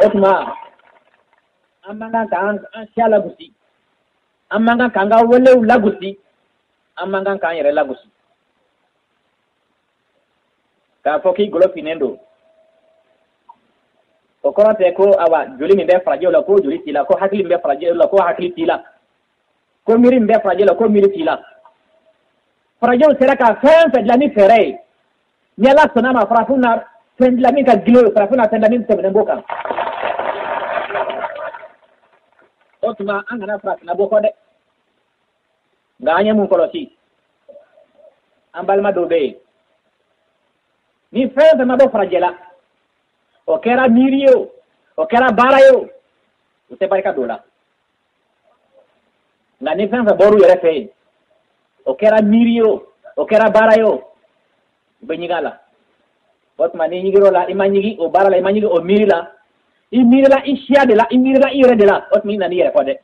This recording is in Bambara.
O tuma an man kan k'an siya lagosi, an man kan k'an ka walew lagosi, an man kan k'an yɛrɛ lagosi. K'a fɔ k'i golo finnen don, o kɔrɔ tɛ ko awa joli min bɛ farajɛw la ko joli t'i la, ko hakili min bɛ farajɛw la ko hakili t'i la, ko miiri min bɛ farajɛ la ko miiri t'i la. Farajɛw sera ka fɛn fɛn dilan ni fɛɛrɛ ye, ni Ala sɔnna ma, farafin na fɛn dilan min ka gilin o ye, farafin na fɛn dilan min tɛmɛnen b'o kan. O tuma an kana farafinna bɔ kɔ dɛ. Nka an ye mun kɔlɔsi? An balima dɔw bɛ yen, ni fɛn fɛn ma bɔ farajɛ la, o kɛra miiri ye o, o kɛra baara ye o, u tɛ barika don o la. Nka ni fɛn fɛn bɔr'u yɛrɛ fɛ yen, o kɛra miiri ye o, o kɛra baara ye o, u bɛ ɲigin a la. O tuma n'i ɲigir'o la, i ma ɲigin o baara la, i ma ɲigin o miiri la, i miirila i siya de la, i miirila i yɛrɛ de la, o tuma i nan'i yɛrɛ kɔ dɛ.